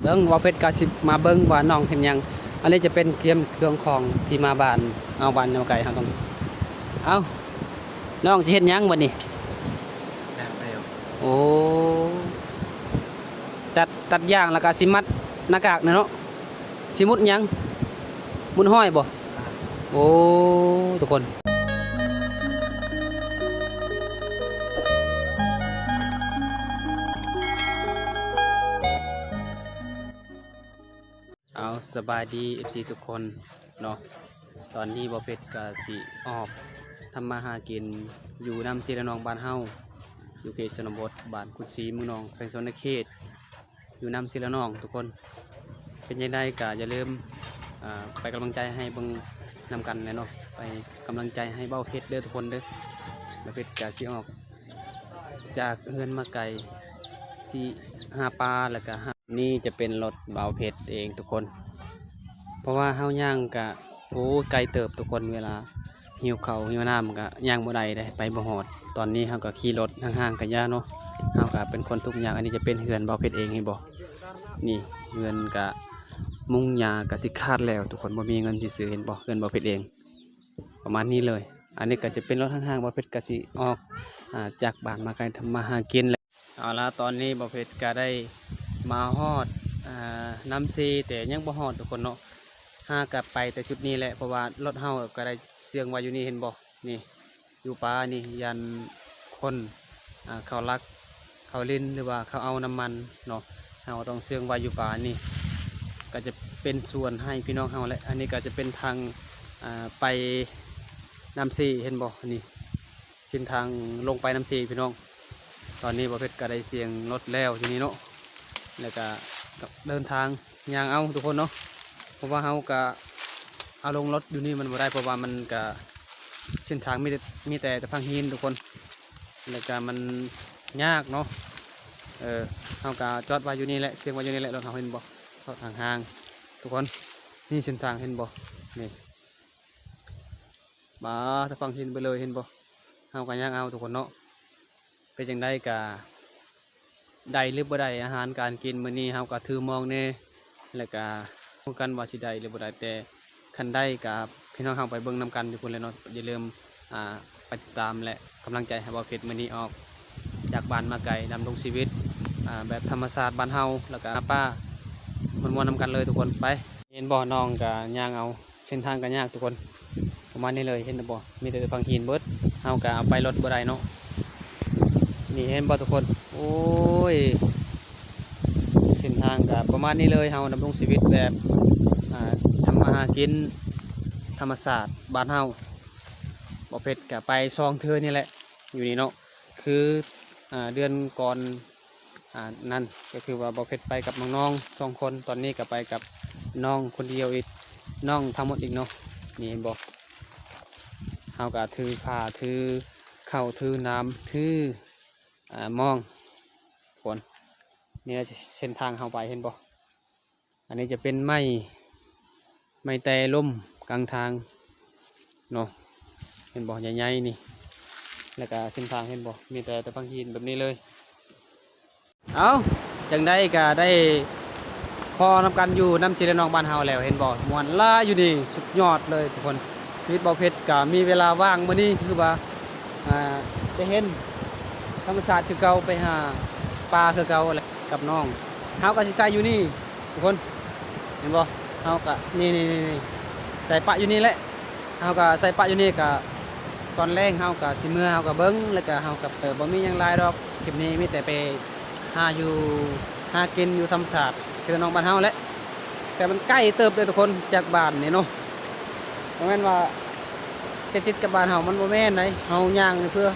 ເບິ່ງ ບ່າວເພັດກໍຊິມາເບິ່ງວ່ານ້ອງເຮັດຫຍັງ. ອັນນີ້ຈະເປັນກຽມເຄື່ອງຂອງທີ່ມາບ້ານ ເອົາ ບ້ານນາໄກເຮົາຕ້ອງ ເອົາ ນ້ອງຊິເຮັດຫຍັງບັດນີ້? ໂອ້ ຕັດ ຕັດຢາງ ແລ້ວກໍຊິມັດໜ້າກາກນີ້ເນາະ. ຊິມຸດຫຍັງ? ມຸດຫ້ອຍບໍ່? ໂອ້ ທຸກຄົນ ເອົາ ສະບາຍດີ ເອັຟຊີ ທຸກຄົນເນາະ. ຕອນນີ້ບ່າວເພັດກະຊິອອກທຳມາຫາກິນຢູ່ນ້ຳເຊລະນອງບ້ານເຮົາ ຢູ່ເຂດຊົນນະບົດ ບ້ານຄຸດຊີ ເມືອງໜອງ ແຂວງສະຫວັນນະເຂດ ຢູ່ນ້ຳເຊລະນອງ ທຸກຄົນ. ເປັນຈັ່ງໃດກະຢ່າລືມ ອ່າ ເປັນກຳລັງໃຈໃຫ້ເບິ່ງນຳກັນແຫຼະເນາະ ເປັນກຳລັງໃຈໃຫ້ບ່າວເພັດເດີ ທຸກຄົນເດີ. ບ່າວເພັດກະຊິອອກຈາກເຮືອນມາໄກ ຊິຫາປາ ແລ້ວກະຫາ ນີ້ຈະເປັນລົດບ່າວເພັດເອງ ທຸກຄົນ ເພາະວ່າເຮົາຍ່າງກະ ໂອ້ ໄກເຕີບ ທຸກຄົນ. ເວລາຫິວເຂົ້າຫິວນ້ຳກະຍ່າງບໍ່ໄດ້ເດ້ ໄປບໍ່ຮອດ. ຕອນນີ້ເຮົາກະຂີ່ລົດ ຫ້າງໆກະຢ່າເນາະ ເຮົາກະເປັນຄົນທຸກຍາກ. ອັນນີ້ຈະເປັນເຮືອນບ່າວເພັດເອງ ເຫັນບໍ່? ນີ້ເຮືອນກະມຸງຫຍ້າກະຊິຂາດແລ້ວ ທຸກຄົນ ບໍ່ມີເງິນຊິຊື້ ເຫັນບໍ່? ເຮືອນບ່າວເພັດເອງ ປະມານນີ້ເລີຍ. ອັນນີ້ກະຈະເປັນລົດຫ້າງໆ ບ່າວເພັດກະຊິອອກ ອາ ຈາກບ້ານມາໄກທຳມາຫາກິນແຫຼະ. ເອົາລະ ຕອນນີ້ບ່າວເພັດກະໄດ້ມາຮອດ ອາ ນ້ຳເຊ ແຕ່ຍັງບໍ່ຮອດ ທຸກຄົນເນາະ. ຫາກະໄປແຕ່ຈຸດນີ້ແຫຼະ ເພາະວ່າລົດເຮົາກະໄດ້ເຊື່ອງໄວ້ຢູ່ນີ້ ເຫັນບໍ່? ນີ້ ຢູ່ປານີ້ ຢ້ານຄົນ ອາ ເຂົາລັກ ເຂົາຫຼິ້ນ ຫຼືວ່າເຂົາເອົານ້ຳມັນເນາະ. ເຮົາຕ້ອງເຊື່ອງໄວ້ຢູ່ປານີ້ ກະຈະເປັນສ່ວນໃຫ້ພີ່ນ້ອງເຮົາແຫຼະ. ອັນນີ້ກະຈະເປັນທາງ ອາ ໄປນ້ຳເຊ ເຫັນບໍ່? ນີ້ ເສັ້ນທາງລົງໄປນ້ຳເຊພີ່ນ້ອງ. ຕອນນີ້ບ່າວເພັດກະໄດ້ເຊື່ອງລົດແລ້ວຢູ່ນີ້ເນາະ ແລ້ວກະເດີນທາງຍ່າງເອົາ ທຸກຄົນເນາະ ເພາະວ່າເຮົາກະເອົາລົງລົດຢູ່ນີ້ມັນບໍ່ໄດ້ ເພາະວ່າມັນກະເສັ້ນທາງມີແຕ່ ມີແຕ່ຕະພັງຫີນ ທຸກຄົນ ແລ້ວກະມັນຍາກເນາະ. ເອີ ເຮົາກະຈອດໄວ້ຢູ່ນີ້ແຫຼະ ເຊື່ອງໄວ້ຢູ່ນີ້ແຫຼະ ລົດເຮົາ ເຫັນບໍ່? ເພາະທາງຫ່າງ ທຸກຄົນ ນີ້ເສັ້ນທາງ ເຫັນບໍ່? ນີ້ ບາ ຕະພັງຫີນໄປເລີຍ ເຫັນບໍ່? ເຮົາກະຍ່າງເອົາ ທຸກຄົນເນາະ. ເປັນຈັ່ງໃດກະ ໄດ້ຫຼືບໍ່ໄດ້ອາຫານການກິນມື້ນີ້ ເຮົາກະຖືມອງແດ່ ແລ້ວກະຮູ້ກັນວ່າຊິໄດ້ຫຼືບໍ່ໄດ້ ແຕ່ຄັນໄດ້ກະພີ່ນ້ອງເຮົາໄປເບິ່ງນຳກັນຢູ່ພຸ້ນແຫຼະເນາະ. ຢ່າລືມ ອາ ໄປຕິດຕາມ ແລະ ກຳລັງໃຈໃຫ້ບ່າວເພັດມື້ນີ້ອອກຈາກບ້ານມາໄກ ດຳລົງຊີວິດ ອາ ແບບທຳມະຊາດບ້ານເຮົາ ແລ້ວກະຫາປາ ມ່ວນໆນຳກັນເລີຍ ທຸກຄົນ. ໄປ ເຫັນບໍ່? ນ້ອງກະຍ່າງເອົາ ເສັ້ນທາງກະຍາກ ທຸກຄົນ ປະມານນີ້ເລີຍ ເຫັນບໍ່? ມີແຕ່ຕະພັງຫີນເບິດ ເຮົາກະເອົາໄປລົດບໍ່ໄດ້ເນາະ. ນີ້ເຫັນບໍ່ ທຸກຄົນ? ໂອ້ຍ ເສັ້ນທາງກະປະມານນີ້ເລີຍ ເຮົາດຳລົງຊີວິດແບບ ອາ ທຳມາຫາກິນທຳມະຊາດບ້ານເຮົາ. ບ່າວເພັດກະໄປສອງເທື່ອນີ້ແຫຼະ ຢູ່ນີ້ເນາະ ຄື ອາ ເດືອນກ່ອນ ອາ ນັ້ນ ກໍຄືວ່າບ່າວເພັດໄປກັບນ້ອງໆສອງຄົນ ຕອນນີ້ກໍໄປກັບນ້ອງຄົນດຽວອີກ ນ້ອງທັງໝົດອີກເນາະ. ນີ້ເຫັນບໍ່? ເຮົາກໍຖືຜ້າ ຖືເຂົ້າ ຖືນ້ຳ ຖື ອາ ມອງ ທຸກຄົນ. ນີ້ແຫຼະເສັ້ນທາງເຮົາໄປ ເຫັນບໍ່? ອັນນີ້ຈະເປັນໄມ້ ໄມ້ແຕ່ລົ້ມກາງທາງເນາະ ເຫັນບໍ່? ໃຫຍ່ໆນີ້ ແລ້ວກະເສັ້ນທາງ ເຫັນບໍ່? ມີແຕ່ຕະພັງຫີນແບບນີ້ເລີຍ. ເອົ້າ ຈັ່ງໃດກະໄດ້ພໍ້ນຳກັນຢູ່ນ້ຳເຊລະນອງບ້ານເຮົາແລ້ວ ເຫັນບໍ່? ມ່ວນຫຼາຍຢູ່ນີ້ ສຸດຍອດເລີຍທຸກຄົນ. ຊີວິດບ່າວເພັດກະມີເວລາວ່າງມື້ນີ້ ຄືວ່າ ອ່າ ໄດ້ເຫັນທຳມະຊາດຄືເກົ່າ ໄປຫາປາຄືເກົ່າແຫຼະກັບນ້ອງ. ເຮົາກໍຊິໃສ່ຢູ່ນີ້ທຸກຄົນ ເຫັນບໍ່? ເຮົາກໍ ນີ້ໆໆ ໃສ່ປະຢູ່ນີ້ແຫຼະ ເຮົາກໍໃສ່ປະຢູ່ນີ້. ກໍຕອນແລງເຮົາກໍຊິເມືອ ເຮົາກໍເບິ່ງ ແລ້ວກໍເຮົາກໍ ເອີ ບໍ່ມີຫຍັງຫຼາຍດອກ. ຄລິບນີ້ມີແຕ່ໄປຫາຢູ່ຫາກິນຢູ່ທຳມະຊາດເຊລະນອງບ້ານເຮົາແຫຼະ ແຕ່ມັນໄກເຕີບເດ້ທຸກຄົນ ຈາກບ້ານນີ້ເນາະ. ບໍ່ແມ່ນວ່າຕິດໆກັບບ້ານເຮົາ ມັນບໍ່ແມ່ນໃດ. ເຮົາຍ່າງເພື່ອ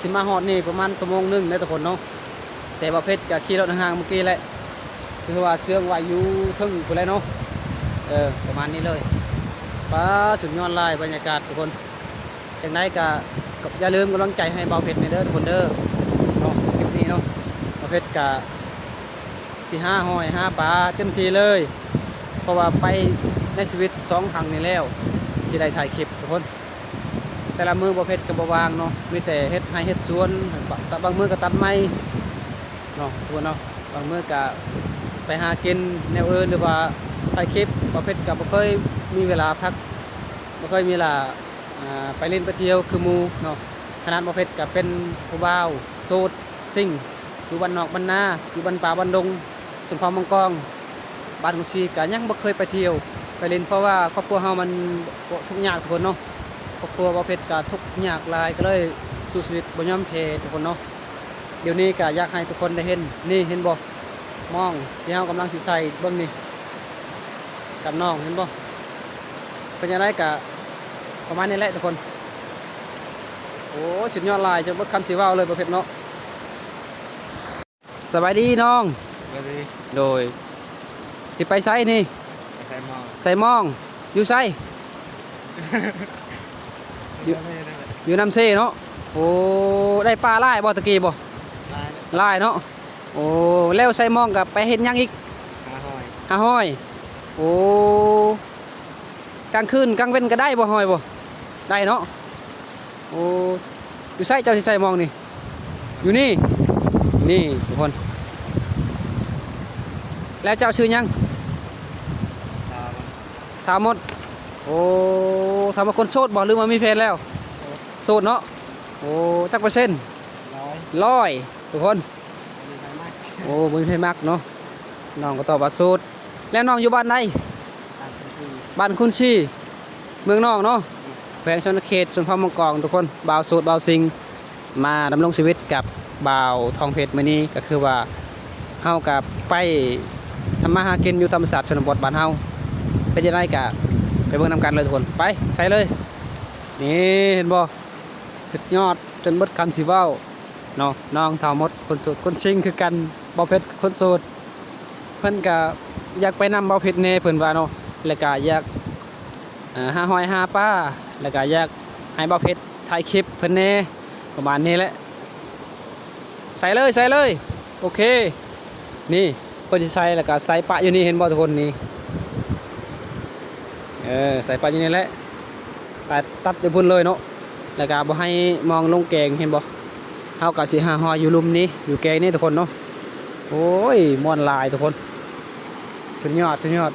ຊິມາຮອດນີ້ປະມານຊົ່ວໂມງໜຶ່ງເດ້ທຸກຄົນເນາະ. ແຕ່ບ່າວເພັດກໍຂີ່ລົດຫ່າງໆເມື່ອກີ້ແຫຼະ ຄືວ່າເຊື່ອງໄວ້ຢູ່ເທິງພຸ້ນແຫຼະເນາະ. ເອີ ປະມານນີ້ເລີຍ. ປາ ສຸດຍອດຫຼາຍບັນຍາກາດທຸກຄົນ. ຈັ່ງໃດກໍ ກໍຢ່າລືມກຳລັງໃຈໃຫ້ບ່າວເພັດແດ່ເດີທຸກຄົນເດີເນາະ. ຄລິບນີ້ເນາະ ບ່າວເພັດກໍຊິຫາຫອຍຫາປາເຕັມທີ່ເລີຍ ເພາະວ່າໄປໃນຊີວິດສອງຄັ້ງນີ້ແລ້ວທີ່ໄດ້ຖ່າຍຄລິບທຸກຄົນ. ແຕ່ລະມື້ບ່າວເພັດກໍບໍ່ວ່າງເນາະ ມີແຕ່ເຮັດໄຮ່ເຮັດສວນ ບາງມື້ກໍຕັດໄມ້ເນາະທຸກຄົນເນາະ. ບາງມື້ກໍໄປ ໄປຫາກິນແນວອື່ນ ຫຼືວ່າຖ່າຍຄລິບ. ບ່າວເພັດກໍບໍ່ເຄີຍມີເວລາພັກ ບໍ່ເຄີຍມີເວລາ ອ່າ ໄປຫຼິ້ນໄປທ່ຽວຄືໝູ່ເນາະ. ຂະໜາດບ່າວເພັດກໍເປັນຜູ້ບ່າວໂສດຊິງ ຢູ່ບ້ານນອກບ້ານນາ ຢູ່ບ້ານປ່າບ້ານດົງ ຊົນເຜົ່າມັງກອງ ບ້ານກຸງຊີ ກໍຍັງບໍ່ເຄີຍໄປທ່ຽວໄປຫຼິ້ນ ເພາະວ່າຄອບຄົວເຮົາມັນທຸກຍາກທຸກຄົນເນາະ. ຄອບຄົວບ່າວເພັດກໍທຸກຍາກຫຼາຍ ກໍເລີຍສູ້ຊີວິດບໍ່ຍອມແພ້ທຸກຄົນເນາະ. ດຽວນີ້ກໍຢາກໃຫ້ທຸກຄົນໄດ້ເຫັນ ນີ້ເຫັນບໍ່ ມອງທີ່ເຮົາກຳລັງຊິໃສ່ເບິ່ງນີ້ ກັບນ້ອງ ເຫັນບໍ່? ເປັນຈັ່ງໃດກໍປະມານນີ້ແຫຼະທຸກຄົນ. ໂອ້ຍ ສຸດຍອດຫຼາຍ ຈົນເບິດຄຳຊິເວົ້າເລີຍ ບໍ່ເພັດເນາະ. ສະບາຍດີນ້ອງ. ສະບາຍດີ. ໂດຍ ຊິໄປໃສນີ້? ໄປໃສ່ມອງ. ໃສ່ມອງ ຢູ່ໃສ? ຢູ່ ຢູ່ນ້ຳເຊເນາະ. ໂອ້ ໄດ້ປາຫຼາຍບໍ່ຕະກີ້ບໍ່? ຫຼາຍ ຫຼາຍເນາະ. ໂອ້ ແລ້ວໃສ່ມອງກໍໄປເຮັດຫຍັງອີກ? ຫາຫອຍ. ຫາຫອຍ. ໂອ້ ກາງຄືນກາງເວັນກໍໄດ້ບໍ່ຫອຍບໍ່? ໄດ້ເນາະ. ໂອ້ ຢູ່ໃສເຈົ້າຊິໃສ່ມອງນີ້? ຢູ່ນີ້ ນີ້ທຸກຄົນ. ແລ້ວເຈົ້າຊື່ຫຍັງ? ທ້າວມົດ. ໂອ້ ຖາມວ່າຄົນໂສດບໍ່ ຫຼືວ່າມີແຟນແລ້ວ? ໂສດ. ໂສດເນາະ. ໂອ້ ຈັກເປີເຊັນ? ຮ້ອຍ ຮ້ອຍ ທຸກຄົນ. ໂອ້ ບໍ່ມີໃຜມັກເນາະ. ນ້ອງກໍຕອບວ່າໂສດ. ແລ້ວນ້ອງຢູ່ບ້ານໃດ? ບ້ານຄຸນຊີ ບ້ານຄຸນຊີ ເມືອງນອກເນາະ ແຂວງສະຫວັນນະເຂດ ຊົນເຜົ່າມັງກອງທຸກຄົນ. ບ່າວໂສດ ບ່າວຊິງ ມາດຳລົງຊີວິດກັບບ່າວທອງເພັດມື້ນີ້ ກໍຄືວ່າເຮົາກໍໄປທຳມາຫາກິນຢູ່ທຳມະຊາດຊົນນະບົດບ້ານເຮົາ. ເປັນຈັ່ງໃດກໍໄປເບິ່ງນຳກັນເລີຍທຸກຄົນ. ໄປ ໃສ່ເລີຍ. ນີ້ເຫັນບໍ່? ສຸດຍອດ ຈົນເບິດຄຳຊິເວົ້າເນາະ. ນ້ອງທ້າວມົດ ຄົນໂສດຄົນຊິງຄືກັນ. ບ່າວເພັດຄົນໂສດ ເພິ່ນກະຢາກໄປນຳບ່າວເພັດແດ່ ເພິ່ນວ່າເນາະ. ແລ້ວກະຢາກ ເອີ ຫາຫອຍຫາປາ ແລ້ວກະຢາກໃຫ້ບ່າວເພັດຖ່າຍຄລິບເພິ່ນແດ່ ປະມານນີ້ແຫຼະ. ໃສ່ເລີຍ ໃສ່ເລີຍ. ໂອເຄ ນີ້ເພິ່ນຊິໃສ່ ແລ້ວກະໃສ່ປະຢູ່ນີ້ ເຫັນບໍ່ທຸກຄົນ? ນີ້ ເອີ ໃສ່ປະຢູ່ນີ້ແຫຼະ ໄປຕັດຢູ່ພຸ້ນເລີຍເນາະ. ແລ້ວກະບໍ່ໃຫ້ມອງລົງແກງ ເຫັນບໍ່? ເຮົາກະຊິຫາຫອຍຢູ່ລຸ່ມນີ້ ຢູ່ແກງນີ້ທຸກຄົນເນາະ. ໂອ້ຍ ມ່ວນຫຼາຍທຸກຄົນ ສຸດຍອດ ສຸດຍອດ.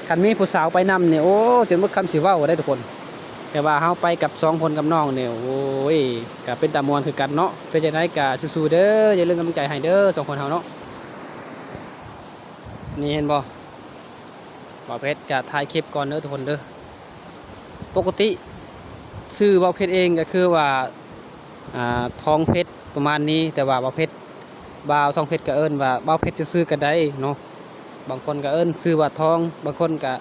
ຄັນມີຜູ້ສາວໄປນຳນີ້ ໂອ້ ຈົນໝົດຄຳຊິເວົ້າໄດ້ທຸກຄົນ. ແຕ່ວ່າເຮົາໄປກັບສອງຄົນກັບນ້ອງນີ້ ໂອ້ຍ ກະເປັນຕາມ່ວນຄືກັນເນາະ. ເປັນຈັ່ງໃດກະສູ້ໆເດີ ຢ່າລືມກຳລັງໃຈໃຫ້ເດີ ສອງຄົນເຮົາເນາະ. ນີ້ເຫັນບໍ່? ບ່າວເພັດກະຖ່າຍຄລິບກ່ອນເດີທຸກຄົນເດີ. ປົກກະຕິຊື່ບ່າວເພັດເອງກະຄືວ່າ ອ່າ ທອງເພັດ ປະມານນີ້ ແຕ່ວ່າບ່າວເພັດ ບ່າວທອງເພັດກະເອີ້ນວ່າບ່າວເພັດຊື່ໆກະໄດ້ເນາະ. ບາງຄົນກະເອີ້ນຊື່ວ່າທອງ ບາງຄົນກະ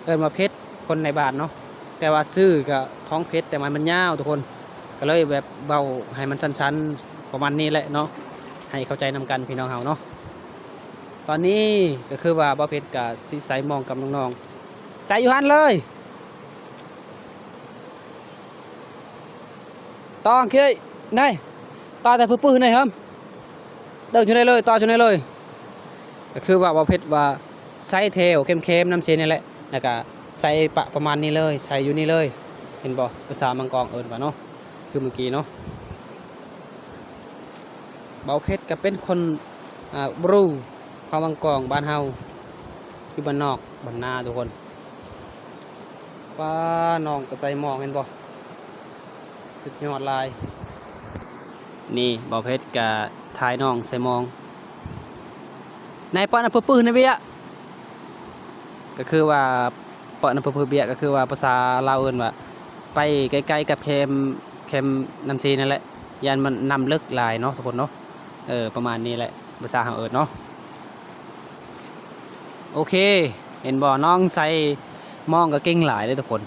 ເອີ້ນວ່າເພັດ ຄົນໃນບ້ານເນາະ. ແຕ່ວ່າຊື່ກະທອງເພັດ ແຕ່ວ່າມັນຍາວທຸກຄົນ ກະເລີຍແບບເວົ້າໃຫ້ມັນສັ້ນໆ ປະມານນີ້ແຫຼະເນາະ ໃຫ້ເຂົ້າໃຈນຳກັນພີ່ນ້ອງເຮົາເນາະ. ຕອນນີ້ກະຄືວ່າບ່າວເພັດກະຊິໃສ່ມອງກັບນ້ອງໆ ໃສ່ຢູ່ຫັ້ນເລີຍ. ຕໍ່ເຄີຍໄດ້ ຕໍ່ແຕ່ປຶບໆນີ້ເຮີ້ມ ເດີນຢູ່ໄດ້ເລີຍ ຕໍ່ຢູ່ໄດ້ເລີຍ. ກະຄືວ່າບ່າວເພັດວ່າໃສ່ແຖວແຄມໆ ນຳເຊນີ້ແຫຼະ ແລ້ວກະໃສ່ປະ ປະມານນີ້ເລີຍ ໃສ່ຢູ່ນີ້ເລີຍ. ເຫັນບໍ່? ພາສາມັງກອງເອີ້ນວ່າເນາະ ຄືມື້ກີ້ເນາະ. ບ່າວເພັດກະເປັນຄົນ ອ່າ ບຣູ ເຜົ່າມັງກອງບ້ານເຮົາ ຢູ່ບ້ານນອກບ້ານນາທຸກຄົນ. ປ້າ ນ້ອງກະໃສ່ໝອກ ເຫັນບໍ່? ສຸດຍອດຫຼາຍ. ນີ້ບ່າວເພັດກະຖ່າຍນ້ອງໃສ່ໝອກ. ນາຍປະນະປຶບໆ ໃນເບຍ ກະຄືວ່າ ເປາະນ້ຳເພື່ອເພື່ອເບຍ ກໍຄືວ່າພາສາລາວເອີ້ນວ່າ ໄປໃກ້ໆກັບແຄມ ແຄມນ້ຳເຊນັ້ນແຫຼະ ຢ້ານມັນນ້ຳເລິກຫຼາຍເນາະທຸກຄົນເນາະ. ເອີ ປະມານນີ້ແຫຼະ ພາສາເຮົາເອີ້ນເນາະ. ໂອເຄ ເຫັນບໍ່ ນ້ອງໃສ່ໝອກກໍເກັ່ງຫຼາຍເດ້ທຸກຄົນ.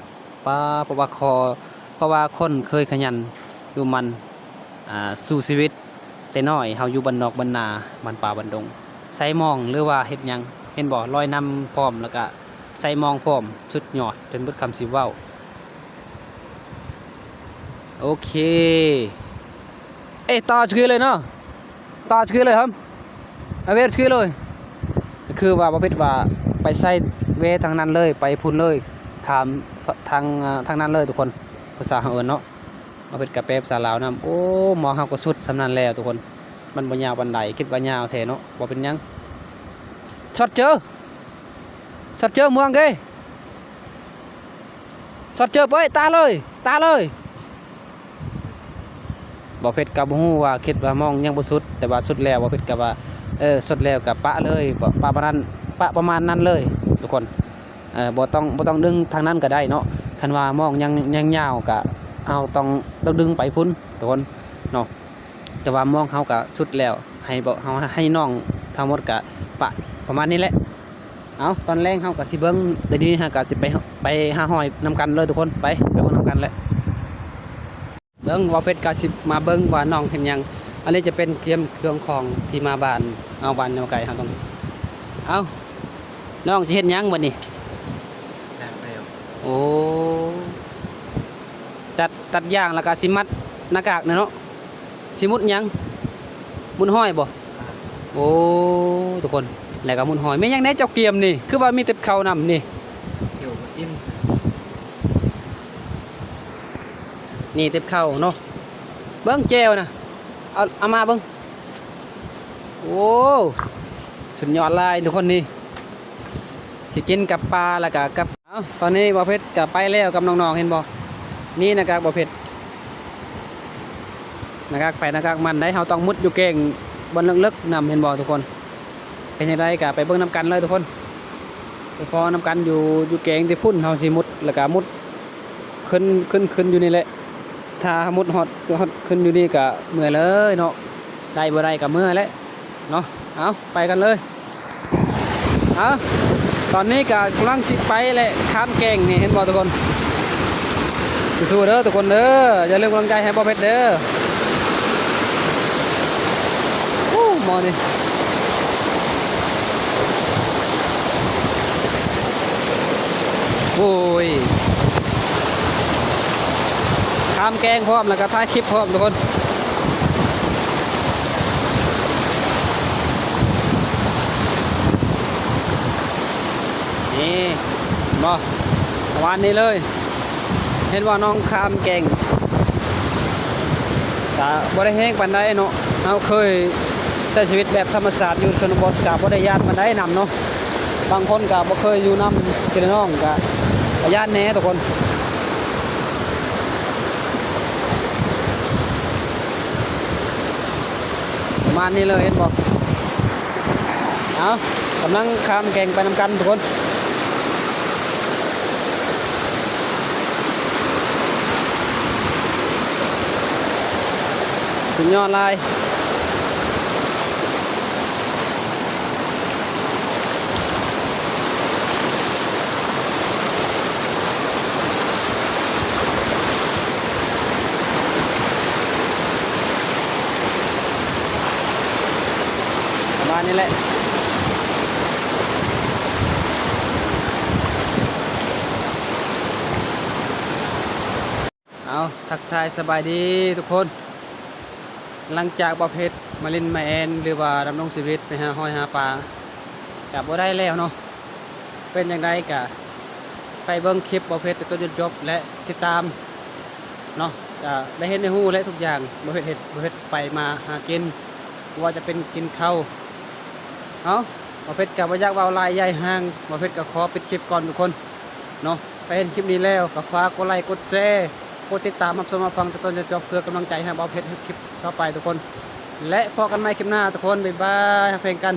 ປາ ເພາະວ່າ ເພາະວ່າຄົນເຄີຍຂະຫຍັນ ດຸໝັ່ນ ອ່າ ສູ້ຊີວິດ ແຕ່ນ້ອຍເຮົາຢູ່ບ້ານນອກບ້ານນາ ບ້ານປ່າບ້ານດົງ ໃສ່ໝອກ ຫຼືວ່າເຮັດຫຍັງ ເຫັນບໍ່ ລອຍນ້ຳພ້ອມ ແລ້ວກະໃສ່ໝອກພ້ອມ ສຸດຍອດ ຈົນເບິດຄຳຊິເວົ້າ. ໂອເຄ ເອີ ຕໍ່ຈຸເລີຍເນາະ ຕໍ່ຈຸເລີຍເຮີ້ມ ເອົາເວຈຸເລີຍ. ກໍຄືວ່າບໍ່ຜິດວ່າໄປໃສ່ເວທາງນັ້ນເລີຍ ໄປພຸ້ນເລີຍ ຂ້າມທາງ ທາງນັ້ນເລີຍທຸກຄົນ ພາສາເຮົາເອີ້ນເນາະ. ມາເຮັດກະແປພາສາລາວນຳ. ໂອ້ ໝອກເຮົາກໍສຸດສ່ຳນັ້ນແລ້ວທຸກຄົນ ມັນບໍ່ຍາວປານໃດ ຄິດວ່າຍາວແທ້ເນາະ. ບໍ່ເປັນຫຍັງ ຊັອດເຈີ ຊັອດເຈີ ມ່ວງເກ ຊັອດເຈີ ເອີຍ ຕາເລີຍ ຕາເລີຍ. ບ່າວເພັດກໍບໍ່ຮູ້ວ່າ ຄິດວ່າມອງຍັງບໍ່ສຸດ ແຕ່ວ່າສຸດແລ້ວ ບ່າວເພັດກໍວ່າ ເອີ ສຸດແລ້ວກໍປະເລີຍ ປະ ປະປະມານນັ້ນ ປະປະມານນັ້ນເລີຍທຸກຄົນ. ເອີ ບໍ່ຕ້ອງ ບໍ່ຕ້ອງດຶງທາງນັ້ນກໍໄດ້ເນາະ. ຄັນວ່າມອງຍັງ ຍັງຍາວກໍເຮົາຕ້ອງ ຕ້ອງດຶງໄປພຸ້ນທຸກຄົນເນາະ. ແຕ່ວ່າມອງເຮົາກໍສຸດແລ້ວ ໃຫ້ເບາະເຮົາ ໃຫ້ນ້ອງທັງໝົດກໍປະປະມານນີ້ແຫຼະ. ເອົາ ຕອນແລງເຮົາກໍຊິເບິ່ງ ດຽວນີ້ເຮົາກໍຊິໄປ ໄປຫາຫ້ອຍນຳກັນເລີຍທຸກຄົນ. ໄປ ໄປເບິ່ງນຳກັນແຫຼະ. ເບິ່ງ ບ່າວເພັດກໍຊິມາເບິ່ງວ່ານ້ອງເຮັດຫຍັງ. ອັນນີ້ຈະເປັນກຽມເຄື່ອງຂອງທີ່ມາບ້ານ ເອົາ ບ້ານຍາມໄກເຮົາຕ້ອງ ເອົາ ນ້ອງຊິເຮັດຫຍັງບັດນີ້? ໂອ້ ຕັດ ຕັດຢາງ ແລ້ວກໍຊິມັດໜ້າກາກແນ່ເນາະ. ຊິມຸດຫຍັງ? ມຸດຫອຍບໍ່? ໂອ້ ທຸກຄົນ ແລ້ວກໍມຸດຫອຍ. ແມ່ນຫຍັງແດ່ເຈົ້າກຽມນີ້? ຄືວ່າມີຕິບເຂົ້ານຳນີ້. ນີ້ຕິບເຂົ້າເນາະ. ເບິ່ງແຈ່ວນະ ເອົາ ເອົາມາເບິ່ງ. ໂອ້ ສຸດຍອດຫຼາຍທຸກຄົນ. ນີ້ຊິກິນກັບປາ ແລ້ວກໍກັບ ເອົາ ຕອນນີ້ບ່າວເພັດກໍໄປແລ້ວກັບນ້ອງໆ ເຫັນບໍ່? ນີ້ໜ້າກາກບ່າວເພັດ ໜ້າກາກໃຜໜ້າກາກມັນໄດ໋. ເຮົາຕ້ອງມຸດຢູ່ແກ້ງບ່ອນເລິກໆນຳ ເຫັນບໍ່ທຸກຄົນ? ເປັນຈັ່ງໃດກໍໄປເບິ່ງນຳກັນເລີຍທຸກຄົນ. ໄປພໍ້ນຳກັນຢູ່ ຢູ່ແກ້ງທີ່ພຸ້ນ ເຮົາຊິມຸດ ແລ້ວກໍມຸດຂຶ້ນ ຂຶ້ນ ຂຶ້ນຢູ່ນີ້ແຫຼະ. ຖ້າມຸດຮອດ ຮອດຂຶ້ນຢູ່ນີ້ກໍເມື່ອຍເລີຍເນາະ. ໄດ້ບໍ່ໄດ້ກໍເມື່ອຍແຫຼະເນາະ. ເອົາ ໄປກັນເລີຍ. ເອົາ ຕອນນີ້ກໍກຳລັງຊິໄປແຫຼະ ຂ້າມແກ້ງນີ້ ເຫັນບໍ່ທຸກຄົນ? ສູ້ໆເດີທຸກຄົນເດີ ຢ່າລືມກຳລັງໃຈໃຫ້ບ່າວເພັດເດີ. ໂອ້ ໝໍນີ້ ໂອ້ຍ ຂ້າມແກ້ງພ້ອມ ແລ້ວກໍຖ່າຍຄລິບພ້ອມທຸກຄົນ. ນີ້ ເຫັນບໍ່? ປະມານນີ້ເລີຍ. ເຫັນວ່ານ້ອງຂ້າມແກ້ງ ກະບໍ່ໄດ້ແຮງປານໃດເນາະ. ເຮົາເຄີຍໃຊ້ຊີວິດແບບທຳມະຊາດຢູ່ຊົນນະບົດ ກະບໍ່ໄດ້ຢ້ານປານໃດນຳເນາະ. ບາງຄົນກະບໍ່ເຄີຍຢູ່ນຳພີ່ນ້ອງ ກະ ກະຢ້ານແດ່ທຸກຄົນ. ປະມານນີ້ເລີຍ ເຫັນບໍ່? ເອົາ ກຳລັງຂ້າມແກ້ງໄປນຳກັນທຸກຄົນ. ສຸດຍອດຫຼາຍ. ປະມານນີ້ແຫຼະ. ເອົາ ທັກທາຍສະບາຍດີທຸກຄົນ. ຫຼັງຈາກບ່າວເພັດມາຫຼິ້ນມາແອ່ນ ຫຼືວ່າດຳລົງຊີວິດໄປຫາຫອຍຫາປາ ກະບໍ່ໄດ້ແລ້ວເນາະ. ເປັນຈັ່ງໃດກະໄປເບິ່ງຄລິບບ່າວເພັດແຕ່ຕົ້ນຈົນຈົບ ແລະ ຕິດຕາມເນາະ. ກະໄດ້ເຫັນໄດ້ຮູ້ແຫຼະທຸກຢ່າງ ບ່າວເພັດເຮັດ ບ່າວເພັດໄປມາຫາກິນ ບໍ່ວ່າຈະເປັນກິນເຂົ້າ. ເອົາ ບ່າວເພັດກະບໍ່ຢາກເວົ້າຫຼາຍຢາຍຫ່າງ ບ່າວເພັດກະຂໍປິດຄລິບກ່ອນທຸກຄົນເນາະ. ໃຜເຫັນຄລິບນີ້ແລ້ວກໍຝາກກົດໄລ ກົດແຊ ກົດຕິດຕາມ ຮັບຊົມຮັບຟັງແຕ່ຕົ້ນຈົນຈົບ ເພື່ອກຳລັງໃຈໃຫ້ບ່າວເພັດເຮັດຄລິບຕໍ່ໄປທຸກຄົນ. ແລະ ພໍ້ກັນໃໝ່ຄລິບໜ້າທຸກຄົນ. ບາຍບາຍ ຮັກແພງກັນ.